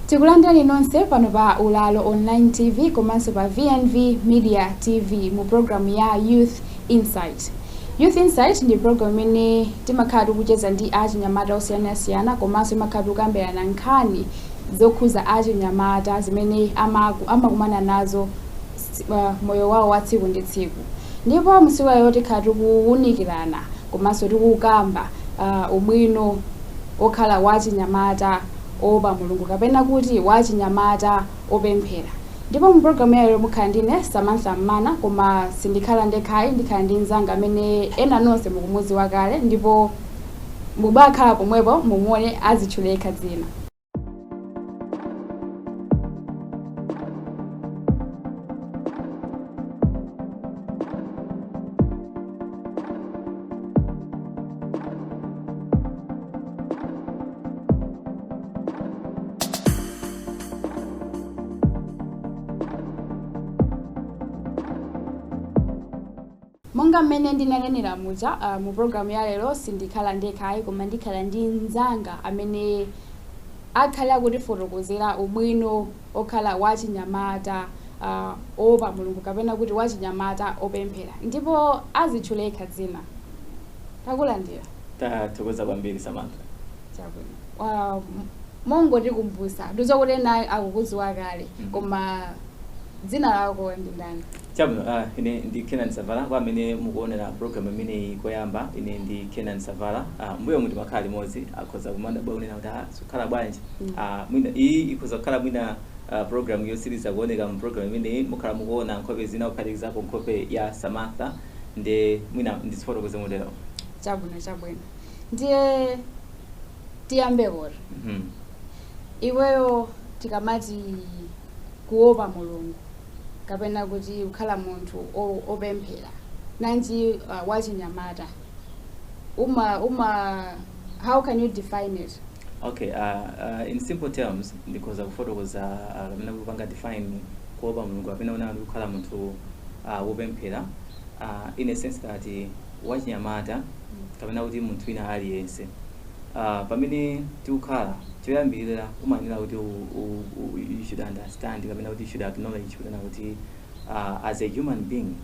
Tikulandirani nonse pano pa Ulalo Online TV komanso pa VNV Media TV mu programu ya Youth Insight. Youth Insight ndi program imene timakhala tikucheza ndi achinyamata osiyanasiyana, komanso imakhala tikukambirana nkhani zokhuza achinyamata zimene amakumana nazo moyo wawo wa tsiku ndi tsiku. Ndipo msiku lero tikhala tikuwunikirana komanso tikukamba ubwino okhala wachinyamata opa Mulungu, kapena kuti wachinyamata opemphera. Ndipo mu programu ya lero mukhala ndine Samantha Mmana, koma sindikhala ndekhayi, ndikhala ndi mnzanga amene ena nonse mukumudziwa kale, ndipo mubakhala pomwepo mumuone azitchule yekha dzina. Monga mmene ndinanenera muja, mu programu ya lero sindikhala ndekhayi, koma ndikhala ndi mnzanga amene akhale akutifotokozera ubwino okhala wachinyamata oopa Mulungu, kapena kuti wachinyamata opemphera, ndipo azitchule yekha dzina. Takulandira. Tathokoza kwambiri, Samantha. Chabwino. Mongotikumbutsa, ndizokuti ena akukudziwa kale, koma dzina lako ndi ndani? Chabwino, ine ndi Kenan Savala. Kwa amene mukuonera program imeneyi koyamba, ine ndi Kenan Savala. Mbuyo muti makhala limodzi, akhoza kumanda kunena kuti sukhala bwanji. Mwina iyi ikhoza kukhala mwina program yosiriza kuoneka mu program imeneyi. Mukhala mukuona nkhope zina, kuphatikizapo nkhope ya Samantha, nde mwina ndizifotokoze motero. Chabwino, ndiye tiyambe koro. Iweyo, tikamati kuopa Mulungu kapena kuti kukhala munthu opemphera, nanji wachinyamata, uma how can you define it? Okay, in simple terms, ndikhoza kufotokoza kapena kupanga define kuopa Mulungu kapena una kukhala munthu wopemphera in a sense that wachinyamata kapena kuti munthu wina aliyense, pamene tikukhala, choyambirira umayenera kuti you should understand kapena kuti you should acknowledge kunena kuti as a human being,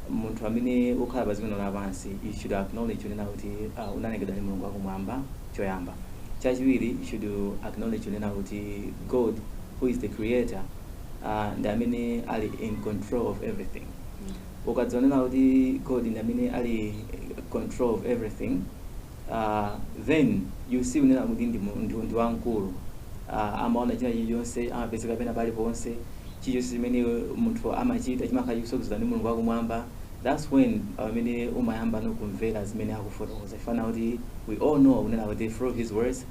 munthu amene ukhala pa dziko lapansi, you should acknowledge kunena kuti unalengedwa ndi Mulungu wakumwamba, choyamba. Chachiwiri, you should acknowledge kunena kuti God, who is the creator, ndi amene ali in control of everything. Ukadzionera kuti God ndi amene ali control of everything, then you see kunena kuti ndi wamkulu, amaona china chilichonse, amapezeka pena paliponse. Chilichonse chimene munthu amachita chimakhala chikusogozedwa ndi Mulungu wakumwamba. That's when pamene umayamba nokumvera zimene akufotokoza, ifana kuti we all know kunena kuti through his words,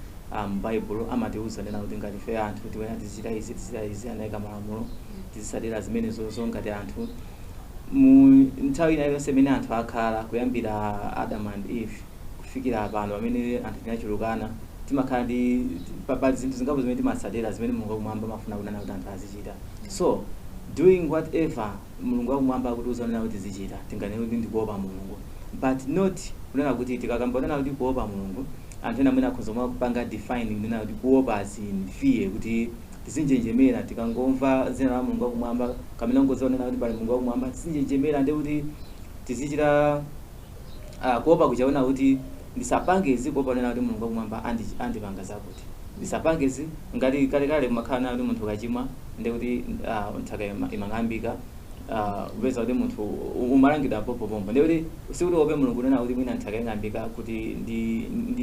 Bible amatiuza kunena kuti ngati ife anthu tiwena tizichita izi, tizichita izi, anayika malamulo, tizitsatira zimenezozo ngati anthu. Mu nthawi ina iliyonse imene anthu akhala, kuyambira Adam and Eve kufikira pano pamene anthu tinachulukana, timakhala ndi pali zinthu zingapo zimene timatsatira, zimene Mulungu wakumwamba amafuna kunena kuti anthu azichita. So doing whatever Mulungu wakumwamba akutiuza kunena kuti tizichita, tinganene kuti ndikuopa Mulungu. But not kunena kuti, tikakamba kunena kuti kuopa Mulungu, anthu ena mwina akhoza kupanga define kunena kuti kuopa as in fear, kuti tizinjenjemera tikangomva dzina la Mulungu wakumwamba, kamene kungodziwa kunena kuti pali Mulungu wakumwamba tizinjenjemera, ndi kuti tizichita kuopa kuchaona kuti ndisapange izi, kuopa kunena kuti Mulungu wakumwamba andipanga zakuti, ndisapange izi. Ngati kalekale kumakhala nayo kuti munthu ukachimwa ndi kuti nthaka imang'ambika, kupeza kuti munthu umalangidwa pompopompo, ndi kuti sikuti uope Mulungu kunena kuti mwina nthaka ing'ambika kuti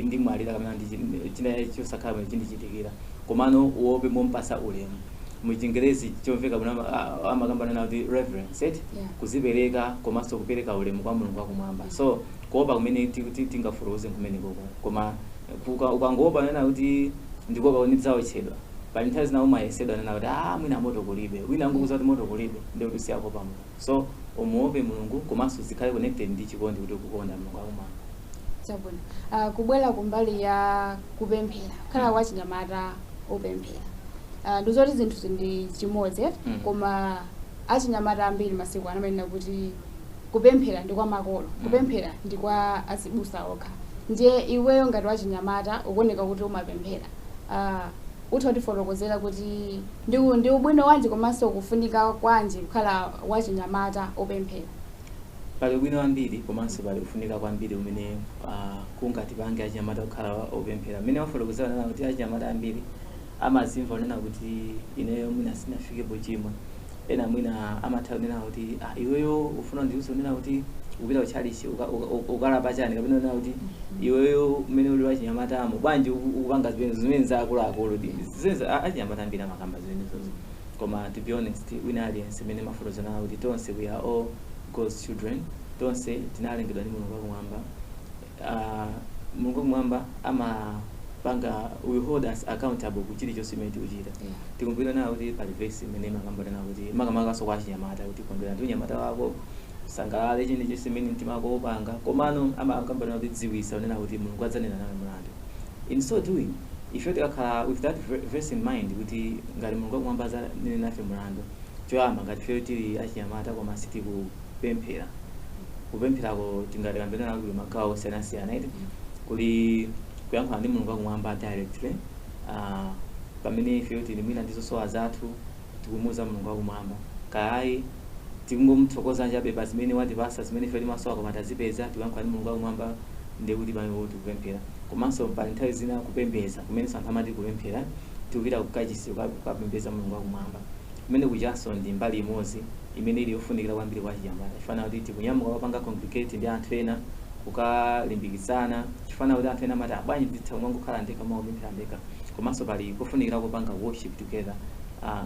ndimwalira kapena ndi china chosakhala bwino chindichitikira, komano uope mompasa ulemu. Muchingerezi chomveka bwino amakamba nena kuti reverence, eti? Yeah. Kuzipereka komanso kupereka ulemu kwa Mulungu wakumwamba. So kuopa kumene tingafotokoze kumene koko. Koma ukangoopa nena kuti ndikuopa kuti ndidzaotchedwa, pali nthawi zina umayesedwa nena kuti mwina moto kulibe, wina angokuza kuti moto kulibe, ndi kuti usiya kuopa Mulungu. So umuope Mulungu, komanso zikhale connected ndi chikondi, kuti ukukonda Mulungu wakumwamba. Chabwino. Kubwera kumbali ya kupemphera, kukhala wachinyamata opemphera, ndizoti zinthu ndi chimodzi, eh? Koma achinyamata ambiri masiku ano amanena kuti kupemphera ndi kwa makolo, kupemphera ndi kwa azibusa okha. Ndiye iweyo ngati wachinyamata ukuoneka kuti umapemphera, Utha kutifotokozera kuti ndi ubwino wanji komanso kufunika kwanji kukhala wachinyamata opemphera? Pali ubwino wambiri komanso pali kufunika kwambiri umene kungatipange achinyamata kukhala opemphera. Mmene wafotokozera nena kuti achinyamata ambiri amazimva kunena kuti ineyo mwina sinafikepo chimwe. Ena mwina amatha kunena kuti, "Ah, iweyo ufuna ndiuze kunena kuti upita kutchalichi ukalapa chani?" Kapena kunena kuti, "Iweyo umene uli wachinyamatamo bwanji ukupanga zimene za akuluakulu?" Zimene achinyamata ambiri amakamba zimenezozo. Koma to be honest, wina aliyense, mmene mafotokozera kuti tonse we are all God's children, tonse tinalengedwa ndi Mulungu wakumwamba. Mulungu wakumwamba amapanga, will hold us accountable ku chilichonse chimene tikuchita. Tikumbukira nawo kuti pali vesi imene imakamba nawo kuti, makamakaso kwa achinyamata, kuti kondwera ndi unyamata wako, sangalale chilichonse chimene mtima wako upanga, komano amakamba nawo kuti dziwisa unena kuti Mulungu adzanena nawe mlandu. In so doing, ife tikakhala with that verse in mind, kuti ngati Mulungu wakumwamba adzanena nafe mlandu, choyamba, ngati ife tili achinyamata koma sitikupemphera, kupempherako tingatikambirana kuli magawo osiyanasiyana, iti kuli kuyankhula ndi Mulungu wakumwamba directly, pamene ife tili mwina ndi zosowa zathu, tikumuuza Mulungu wakumwamba, kayayi tikungomuthokoza chabe pa zimene watipasa, zimene ife timasowa koma tazipeza, tikuyankhula ndi Mulungu wakumwamba, ndiye kuti pamene tikupemphera. Komanso pali nthawi zina kupembeza kumene anthu amati kupemphera, tikupita kukachisi kukapembeza Mulungu wakumwamba. Kumene kuchanso ndi mbali imodzi imene ili yofunikira kwambiri kwa chinyamata, chifana kuti tikunyamuka kupanga congregate ndi anthu ena, kukalimbikitsana, chifana kuti anthu ena amati, "Ah, bwanji nditha kumangokhala ndekha, mangopemphera ndekha?" Komanso pali kofunikira kupanga worship together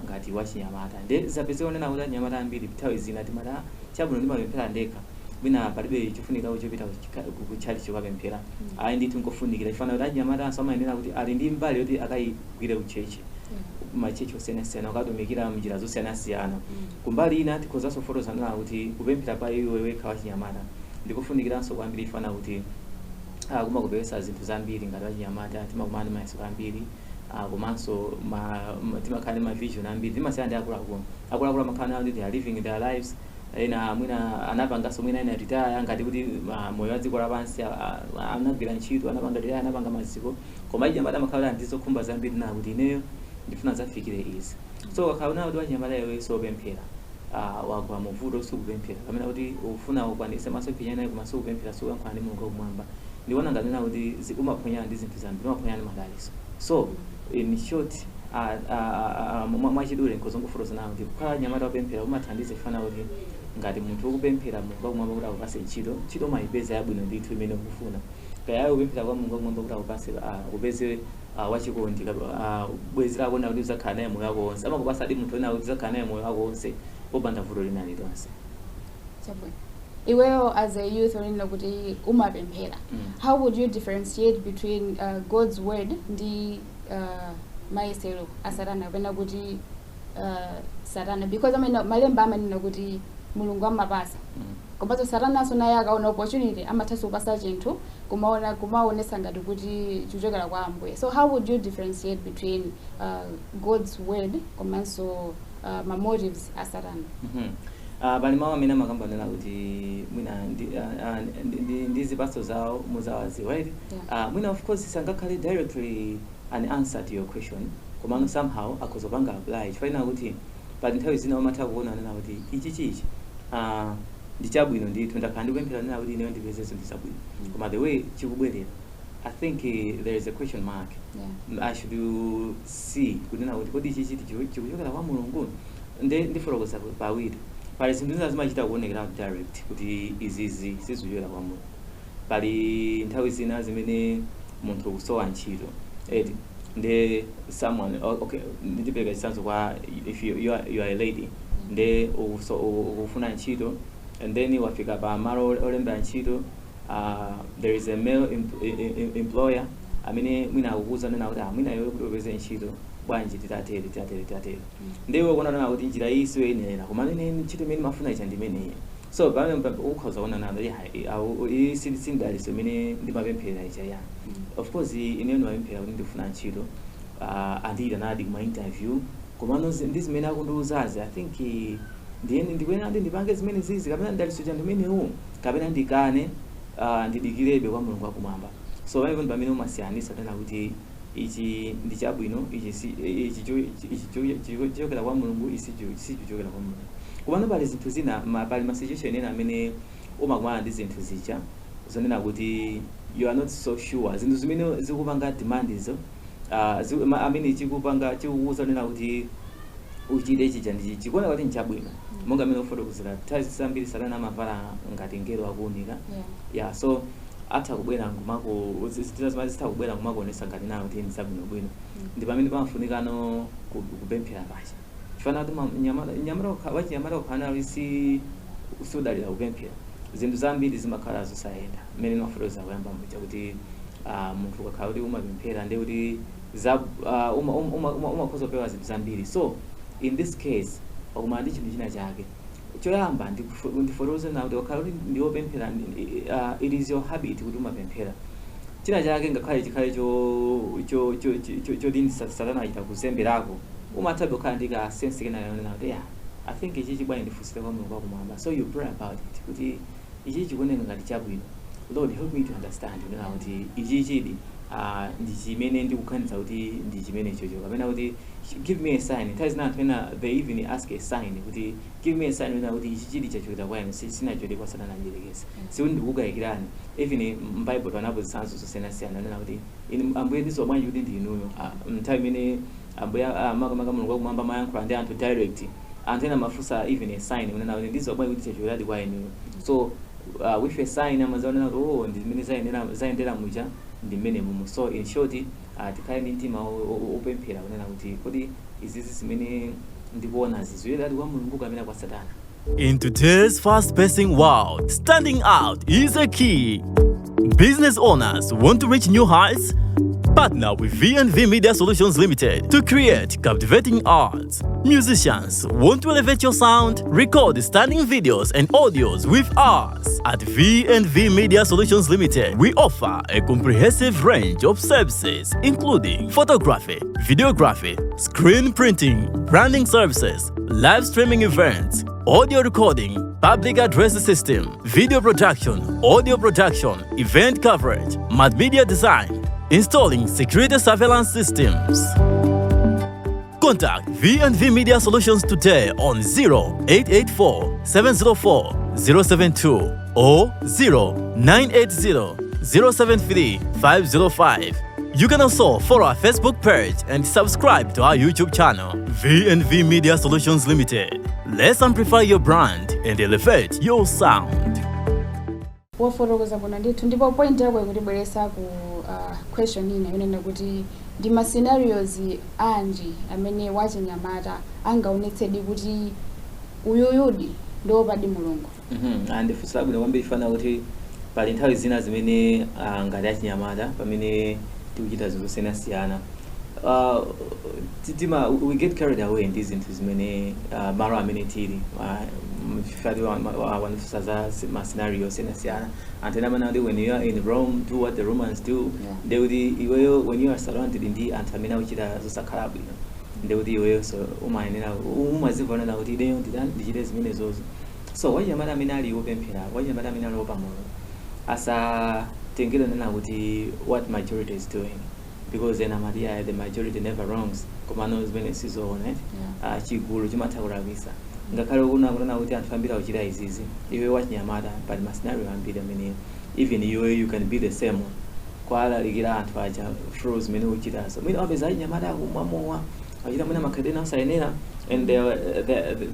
ngati wachinyamata. Nde zapezeka kunena kuti achinyamata ambiri nthawi zina timati, "Ah, chabwino, ndimapemphera ndekha, mwina palibe chofunikira chopita kutchalichi kukapemphera." Ayi ndithu, nkofunikira, chifana kuti achinyamata anso amayenera kuti ali ndi mbali yoti akayigwire kuchechi, machechi osiyanasiyana, ukatumikira mnjira zosiyanasiyana. Kumbali ina tikhozanso kufotokozana kuti kupemphera pa iwe wekha wachinyamata ndikufunikiranso kwambiri, ifana kuti kumakupewesa zinthu zambiri. Ngati wachinyamata timakumana ndi mayeso ambiri, komanso timakhala ndi ma vision ambiri, timasiyana ndi akuluakulu. Akuluakulu amakhala nawo kuti they are living their lives, ena mwina anapanganso, mwina ena retire, ngati kuti moyo wa dziko lapansi, anagwira ntchito, anapanga retire, anapanga maziko. Koma achinyamata amakhala ndi zokhumba zambiri, na kuti ineyo ndifuna zafikire izi. So ukakhala unawo kuti wachinyamata iwe sopemphera, wagwa muvuto, sukupemphera, pamene kuti ufuna ukwanise masomphenya naye koma sukupemphera, sukuyankhula ndi Mulungu wakumwamba, ndikuona ngati nena kuti umaphonyana ndi zinthu zambiri, umaphonyana ndi madalitso. So in short, mwachidule nkozongofotokozana kuti kukhala nyamata wopemphera umathandiza, ifana kuti ngati munthu ukupemphera Mulungu wakumwamba kuti akupase ntchito, ntchito umayipeza yabwino ndithu imene ukufuna. Kaya ukupemphera kwa Mulungu wakumwamba kuti akupase, upeze wachikondi, bwenzi lako na kuti uzakhala naye moyo wako wonse, amakupasa adi munthu ena kuti uzakhala naye moyo wako wonse popanda vuto lina lililonse. Chabwino. Iweyo as a youth onena kuti umapemphera, how would you differentiate between God's word ndi mayesero a Satana, kapena kuti Satana? Because amene malemba amanena kuti Mulungu amapasa, komanso Satananso naye akaona opportunity amathanso kupasa chinthu, kumaona kumaonesa ngati kuti chikuchokera kwa Ambuye. So how would you differentiate between God's word komanso ma motives a Satana? Pali mawu amene amakamba kuti mwina ndi zipatso zawo muzawaziwa, right? Yeah. Mwina of course sangakhale directly an answer to your question, komano somehow akuzopanga apply, chifukwa kuti pali nthawi zina umatha kuona nena kuti ichi chichi ndi chabwino ndithu, ndakhala ndikupemphera nena kuti ineyo ndipeze zinthu zabwino, koma the way chikubwerera, I think there is a question mark. I should see kunena kuti kodi ichi chiti chikuchokera kwa Mulungu? Nde ndifotokoza pawiri. Pali zinthu zina zimachita kuonekera direct kuti izizi sizikuchokera kwa Mulungu. Pali nthawi zina zimene munthu ukusowa ntchito, eti, nde someone, oh, okay, ndipereka chitsanzo kwa if you are a lady, nde ukufuna ntchito, and then wafika pa malo olembera ntchito, there is a male employer amene mwina akukuza nena kuti, "Ah, mwina iwe kuti upeze ntchito bwanji titatere, titatere, titatere." Ndiwe ukuona nena kuti njira iyi siyoyenera, koma ine ntchito imene mafuna icha ndimeneyi. So pamene ukhoza kuona nalo, iyi sindaliso imene ndimapemphera icha ya. Of course ineyo ndimapemphera kuti ndifuna ntchito, andiyita nadi kuma interview, komano ndi zimene akundiuzazi, I think ndiyeni ndikuyenera ndi ndipange zimene zizi, kapena ndaliso cha ndimenewu, kapena ndikane, ndidikirebe kwa Mulungu wakumwamba. So pamene pamene umasiyanisa tena kuti Ichi ndi chabwino, ichi si ichi ichi chichokera kwa Mulungu, ichi sichichokera kwa Mulungu. Komano pali zinthu zina, pali ma situation ena amene umakumana ndi zinthu zija zonena kuti you are not so sure zinthu zimene zikupanga demand izo, amene chikupanga, chikukuuza nena kuti uchite chija ndi chikuona kuti nchabwino. Monga amene ufotokozera, nthawi zambiri Satana amavala ngati ngelo akuunika. Yeah, so atha kubwera nkumako zitha kubwera nkumakuonesa ngati nayo kuti ndizabwinobwino. Ndi pamene pamafunikano kupemphera pacha, chifana kuti wachinyamata ukhala nawo si sudalira kupemphera, zinthu zambiri zimakhala zosayenda. Mmene mafotokoza kuyamba muja kuti munthu ukakhala kuti umapemphera, ndi kuti umakhoza kupewa zinthu zambiri. So in this case wakumana ndi chinthu china chake, choyamba ndifotokoze nawo kuti wakhala kuti ndiwopemphera, it is your habit kuti umapemphera, china chake ngakhale chikhale choti Satana achita kuzemberako, umathabe kukhala ndi ka sense kena yonena kuti, "Yeah, I think ichi chibwana ndifunsire kwa Mulungu wakumwamba." So you pray about it kuti ichi chikuoneka ngati chabwino, Lord, help me to understand kunena kuti ichi chidi ndi chimene ndikukhaniza kuti ndi chimene chocho, kapena kuti give me a sign. Nthawi zina anthu ena, they even ask a sign kuti give me a sign kunena kuti ichi chidi chachokera kwa inu, sinachoke kwa Satana ajiyerekeza. Sikuti ndikukayikirani. Even m'Bible panapo zitsanzo zosiyanasiyana nena kuti, "Inu Ambuye, ndidziwa bwanji kuti ndi inuyo?" Nthawi imene Ambuye, makamaka Mulungu wakumwamba, amayankhula ndi anthu direct, anthu ena amafunsa even a sign kunena kuti, "Ndidziwa bwanji kuti chachokeradi kwa inuyo?" So with a sign amazaonena kuti, oh, ndi zimene zayendera muja, ndi mmene mumu. So in short, tikhale ndi mtima wopemphera kunena kuti, kodi izizi zimene ndikuona ziziyeradi kwa Mulungu kapena kwa Satana? In today's fast pacing world, standing out is a key. Business owners want to reach new heights? Partner with V&V Media Solutions Limited to create captivating ads. Musicians want to elevate your sound? Record stunning videos and audios with us. At V&V Media Solutions Limited, we offer a comprehensive range of services including photography, videography, screen printing, branding services, live streaming events, audio recording, public address system, video production, audio production, event coverage, multimedia design, installing security surveillance systems. Contact V&V Media Solutions today on 0884 704 072 or 0980 073 505. You can also follow our Facebook page and subscribe to our YouTube channel, V&V Media Solutions Limited. Let's amplify your brand and elevate your sound. Wofotokoza bwino ndithu, ndipo point yako ikutibweresa ku question ina yonena kuti ndi ma scenarios anji amene wachinyamata angaonetsedi kuti uyuyudi ndiwopadi Mulungu? Andifunsa bwino kwambiri. Fana kuti pali nthawi zina zimene ngati achinyamata, pamene tikuchita zinthu zosiyanasiyana, titima we get carried away ndi zinthu zimene malo amene tili. Mfati wanifunsa za ma scenario osiyanasiyana. Anthu ena amene kuti, "When you are in Rome, do what the Romans do." Ndekuti iweyo, when you are surrounded ndi anthu amene akuchita zosakhala bwino, ndekuti iweyo so umayenera umazimva kuti ineyo nditani, ndichite zimenezozo. So wachinyamata amene ali wopemphera, wachinyamata amene ali wopa Mulungu, asatengere nena kuti what majority is doing, because ena amati, "Yeah, the majority never wrongs," komano zimene sizoona, eh? Yeah. Chigulu chimatha kulakwisa. Ngakhale kuna kunena kuti anthu ambiri akuchita izizi, iwe wachinyamata, pali ma scenario ambiri amene even iwe you can be the same kwalalikira anthu aja through zimene ukuchitazo. Mwina wapeza achinyamata akumwa mowa, achita mwina makhalidwe ena osayenera, and they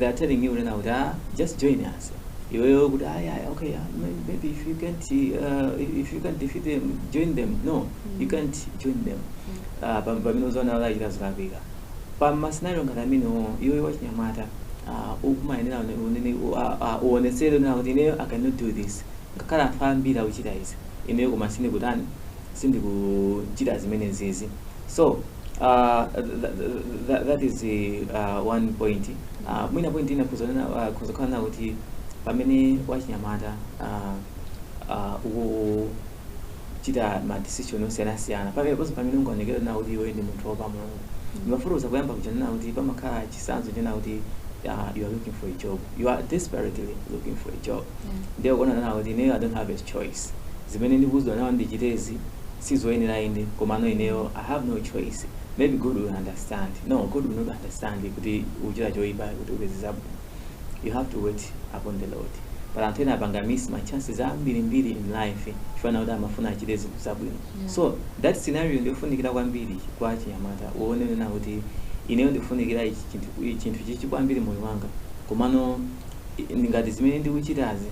are telling you kunena kuti, "Ah, just join us." Iweyo kuti, "Ah, yeah, okay, yeah, maybe if you can't defeat them, join them." No, you can't join them. Pamene uzaona alachita zolakwika pa ma scenario ngati amenewo, iwe wachinyamata ukumayenera unene uonetsere unena kuti, "Ineyo I cannot do this. Ngakhale anthu ambiri akuchita izi, ineyo koma sindikutani, sindikuchita zimene zizi." So that is one point. Mwina point ina kuzokhala na kuti pamene wachinyamata ukuchita ma decision osiyanasiyana, pamene ponse pamene ungaonekere na kuti iwe ndi munthu wopa Mulungu, ndimafotokoza kuyamba kuchanena kuti pamakhala chitsanzo chena kuti you are looking for a job, you are desperately looking for a job. Ndiye kuona nana kuti ineyo I don't have a choice, zimene ndikuuzidwa nawo ndichitezi. Sizoyenera inde, komano ineyo I have no choice. Maybe God will understand. No, God will not understand kuti uchita choyipa kuti upeze zabwino. You have to wait upon the Lord. But anthu ena apanga miss ma chances ambirimbiri in life chifukwa kuti amafuna achite zinthu zabwino. So that scenario ndiofunikira kwambiri kwa achinyamata, uone nena kuti ineyo ndikufunikira ichi chinthu, ichi chinthu chichi kwambiri moyo wanga, komano ngati zimene ndikuchitazi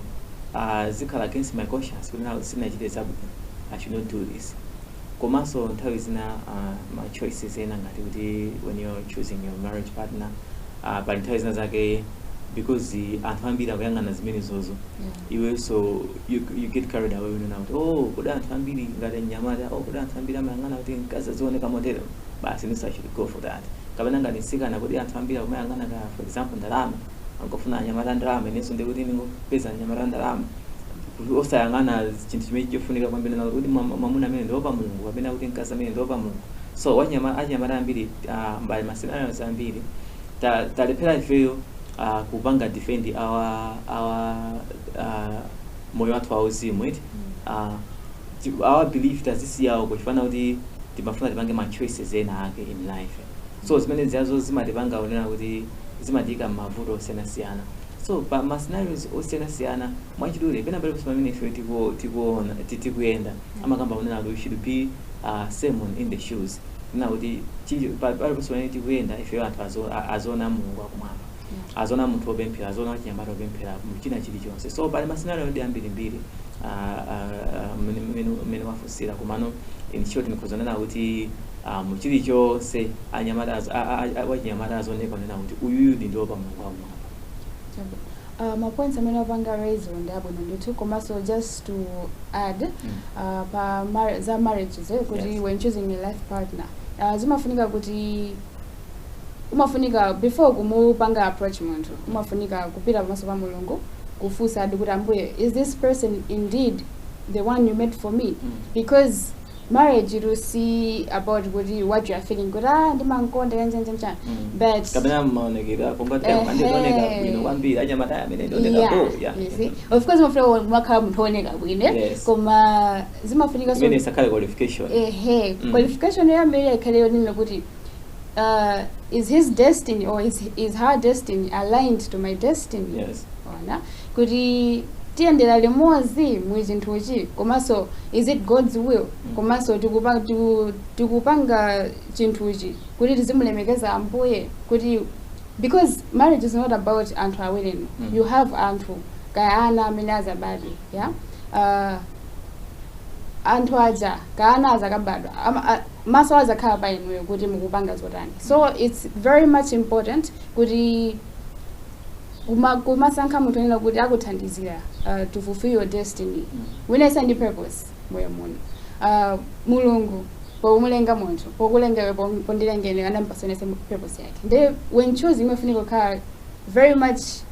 zikhala against my conscience kuti now sinachite zabwino, I should not do this. Komanso nthawi zina ma choices ena, ngati kuti when you're choosing your marriage partner, pali nthawi zina zake because anthu ambiri akuyang'ana zimenezozo, iwe so you get carried away, unena kuti, "Oh, kodi anthu ambiri," ngati mnyamata, "Oh, kodi anthu ambiri amayang'ana kuti mkazi azioneka motero, basi inenso I should go for that." Kapena ngati mtsikana, kodi anthu ambiri akumayang'ana ka, for example, ndalama, ankofuna anyamata ndalama, inenso ndikuti ndingopeza anyamata ndalama, osayang'ana chinthu chimene chofunika kwambiri na kuti mwamuna amene ndiopa Mulungu kapena kuti mkazi amene ndiopa Mulungu. So achinyamata ambiri, mbali ma scenarios ambiri talephera ifeyo kupanga defend our moyo wathu wauzimu eti, our belief tazisiyawo kuchifana kuti timafuna tipange ma choices ena ake in life. So zimene ziyazo zimatipanga kunena kuti zimatiyika m'mavuto osiyanasiyana. So pa ma scenarios osiyanasiyana, mwachidule, pena paliponse pamene ife tikuona tikuyenda, amakamba kunena kuti we should be sermon in the shoes, kunena kuti paliponse pamene tikuyenda ifeyo, anthu azoona Mulungu akumwamba, azona munthu wopemphera, azona wachinyamata wopemphera muchina chilichonse. So pali ma scenario ndi ambirimbiri mmene wafunsira, komano in short ndikhozanena kuti mu chilichonse anyamata wachinyamata azoneka kunena kuti uyuyu ndi ndiopa Mulungu wakumwamba. Ma points amene wapanga raise ndi abwino ndithu. Komanso just to add pa za marriages, kuti when choosing a life partner, zimafunika kuti umafunika before kumupanga approach munthu, umafunika kupita pamaso pa Mulungu kufunsa adi kuti, "Ambuye, is this person indeed the one you made for me?" Because marriage, it will see about kuti what you are feeling, kuti, "Ah, ndimankonda," yanjanjanjani, but Kapena maonekedwe ako, ngati andioneka bwino kwambiri, anyamata amene ndioneka bo, yeah. You see, of course umafunika umakhala munthu wooneka bwino, eh? Koma zimafunika so Imene isakhale qualification. Ehe, qualification yoyambirira ikhale yonena kuti is his destiny or is her destiny aligned to my destiny? Ona kuti tiyendera limodzi mu chinthuchi, komanso is it God's will? Komanso tikupanga chinthuchi kuti tizimulemekeza Ambuye, kuti because marriage is not about anthu awirinu. You have anthu kaya ana amene azabadwe, yeah, anthu aja kaya ana azakabadwa, maso azakhala pa inuyo kuti mukupanga zotani. So it's very much important kuti kumasankha munthu onena kuti akuthandizira to fulfill your destiny. Wina ndi purpose moyo muno. Mulungu pomulenga munthu, pokulenga iwe, pondilenga ine, anampasanese purpose yake. Nde when choosing, imafunika kukhala very much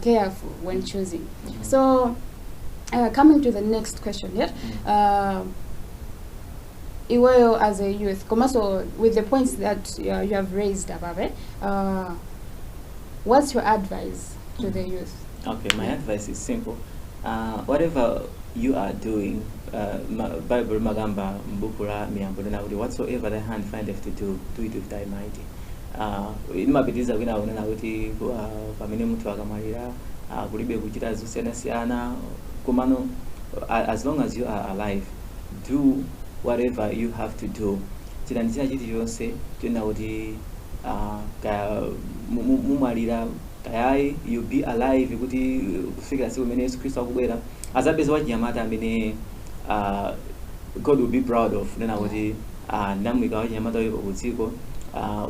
careful when choosing. So coming to the next question here, iweyo as a youth, komanso with the points that you have raised above it, what's your advice to the youth? Okay, my advice is simple. Whatever you are doing, Bible magamba mbuku la Miyambo lina kuti, "Whatsoever thy hand findeth to do, do it with thy might." Imapitiriza kwina kunena kuti pamene munthu akamwalira, kulibe kuchita zosiyanasiyana, komano as long as you are alive, do whatever you have to do. Chitani china chilichonse chonena kuti kaya mumwalira kayayi, you be alive kuti kufikira tsiku limene Yesu Khristu akubwera, azapeza wachinyamata amene God will be proud of, nena kuti, "Ndamuyika wachinyamata uyu ku dziko,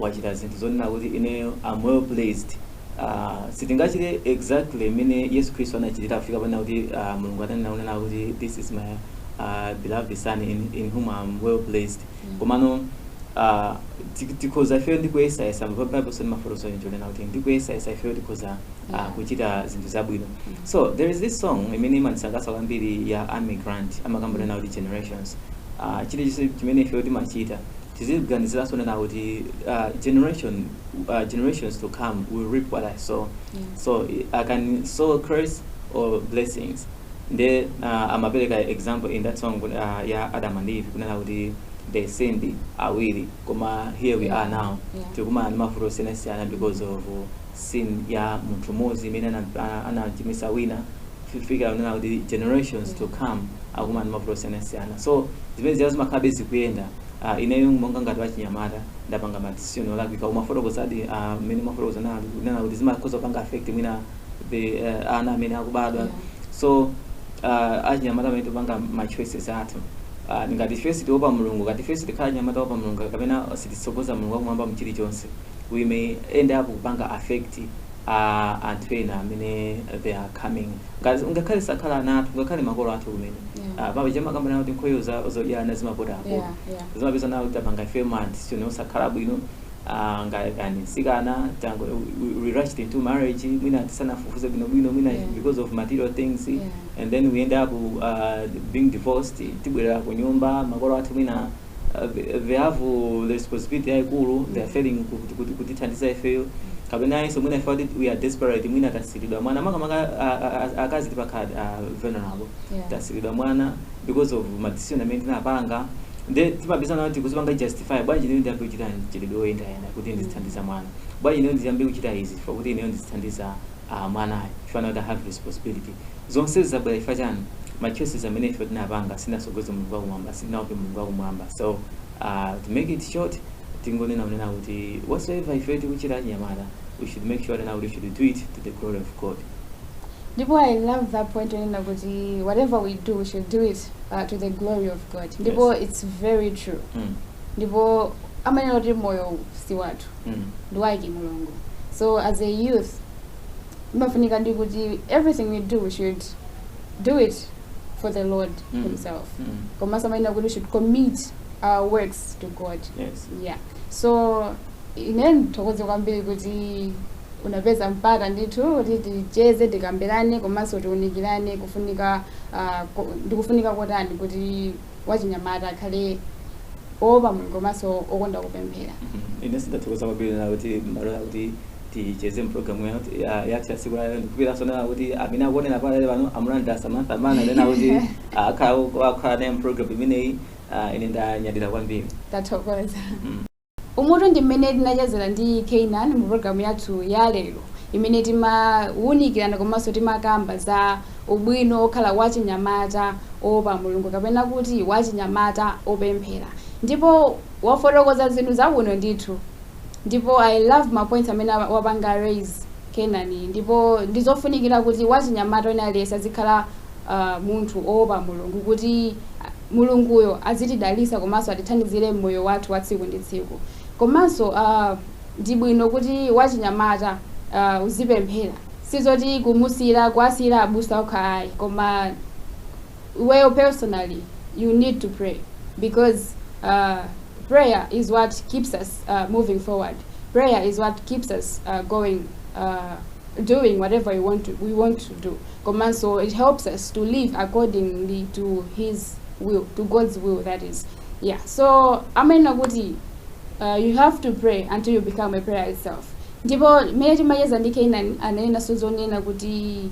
wachita zinthu zonena kuti ineyo I'm well pleased." Sitingachite exactly imene Yesu Khristu anachitira kufika panena kuti Mulungu atanena kunena kuti, "This is my beloved son in whom I'm well pleased." Komano tikhoza ifeyo ndikuyesayesa. Bible so limafotokoza chonena kuti ndikuyesayesa ifeyo tikhoza kuchita zinthu zabwino. So there is this song imene imandisangalatsa kwambiri ya Amy Grant, amakamba nena kuti generations, chilichonse chimene ifeyo timachita tiziganiziranso nena kuti generations to come will reap what I sow. So I can sow curse or blessings. Nde amapereka example in that song ya Adam and Eve, kunena kuti they sinned awiri, koma here we are now, tikumana ndi mavuto osiyanasiyana because of sin ya munthu mmodzi imene anachimwisa wina, kufikira kunena kuti generations to come akumana ndi mavuto osiyanasiyana. So zimene ziya zimakhala zikuyenda. Ineyo monga ngati wachinyamata ndapanga ma decision olakwika, umafotokozadi mmene umafotokoza nalo kunena kuti zimakhoza kupanga affect mwina the ana amene akubadwa. So achinyamata amene tipanga ma choices athu, ngati ife sitiopa Mulungu, ngati ife sitikhala anyamata opa Mulungu kapena sititsogoza Mulungu wakumwamba mchilichonse, we may end up kupanga affect anthu ena amene they are coming. Ngakhale sakhala ana athu, ngakhale makolo athu kumene. Papa chamakambana kuti nkhoyo zodyana zimapota apo, zimapeza nawo kuti tapanga ife ma decision osakhala bwino. Ngati mtsikana we rushed into marriage mwina tisanafufuze bwinobwino, mwina because of material things, and then we end up being divorced. Tibwerera ku nyumba, makolo athu mwina they have the responsibility yayikulu, they are failing kutithandiza ifeyo, kapena inso mwina ife kuti we are desperate, mwina tasiridwa mwana, makamaka akazi tipakhala vulnerable. Tasiridwa mwana because of ma decision amene tinapanga, nde timapezana kuti kuzipanga justify: bwanji ineyo ndiyambe kuchita mchitidwe woyendayenda kuti ndizithandiza mwana? Bwanji ineyo ndiyambe kuchita izi chifukwa kuti ineyo ndizithandiza mwanayo, chifukwa kuti I have responsibility? Zonse zabwera chifukwa chani? Ma choices amene ife tinapanga sinasogoze Mulungu wakumwamba, sinaope Mulungu wakumwamba. So to make it short, tingonena kunena kuti whatsoever ife tikuchita achinyamata, we should make sure that we should do it to the glory of God. Ndipo I love that point onena kuti whatever we do, we should do it to the glory of God. Ndipo it's very true. Ndipo amanena kuti moyo si wathu, ndi wake Mulungu. So as a youth, imafunika ndi kuti everything we do, we should do it for the Lord himself. Komanso amanena kuti we should commit our works to God. Yeah, so ine ndithokoze kwambiri kuti unapeza mpata ndithu kuti ticheze, tikambirane, komanso tiunikirane kufunika ndikufunika kotani kuti wachinyamata akhale oopa Mulungu komanso okonda kupemphera. Ine sindathokoza kwambiri na kuti malola kuti ticheze mpulogalamu yathu ya tsiku lalero. Ndikupiranso nena kuti amene akuonera palale pano amulandira Samantha Mana, nena kuti akhala naye mpulogalamu imeneyi. Ine ndanyadira kwambiri. Tathokoza. Umutu ndi mmene tinachezera ndi Kenan mu programu yathu ya lero, imene timawunikirana komanso timakamba za ubwino okhala wachinyamata opa Mulungu kapena kuti wachinyamata opemphera. Ndipo wafotokoza zinthu zabwino ndithu, ndipo I love ma points amene wapanga raise Kenani. Ndipo ndizofunikira kuti wachinyamata wina aliyense azikhala munthu oopa Mulungu, kuti Mulunguyo azitidalisa komanso atithandizire mmoyo wathu wa tsiku ndi tsiku. Komanso ndi bwino kuti wachinyamata uzipemphera, sizoti kumusira kuwasiyira abusa okha ayi, koma iweyo personally you need to pray, because prayer is what keeps us moving forward. Prayer is what keeps us going, doing whatever we want to do. Komanso it helps us to live accordingly to his will, to God's will, that is. Yeah, so amanena kuti you have to pray until you become a prayer itself. Ndipo mmene timacheza ndi Kenan, ananenanso zonena kuti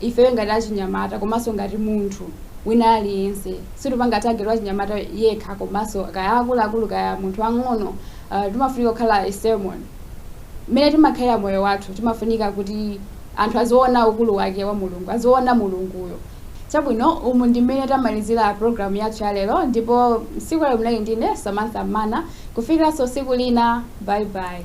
ifeyo ngati achinyamata komanso ngati munthu wina aliyense, situpanga target wachinyamata yekha, komanso kaya akuluakulu, kaya munthu wang'ono, timafunika kukhala a sermon. Mmene timakhalira moyo wathu, timafunika kuti anthu aziona ukulu wake wa Mulungu, aziona Mulunguyo. Chabwino, umu ndi mmene tamalizira programu yathu ya lero. Ndipo tsiku lero munali ndine Samantha Mana. Kufikiranso tsiku lina, bye bye.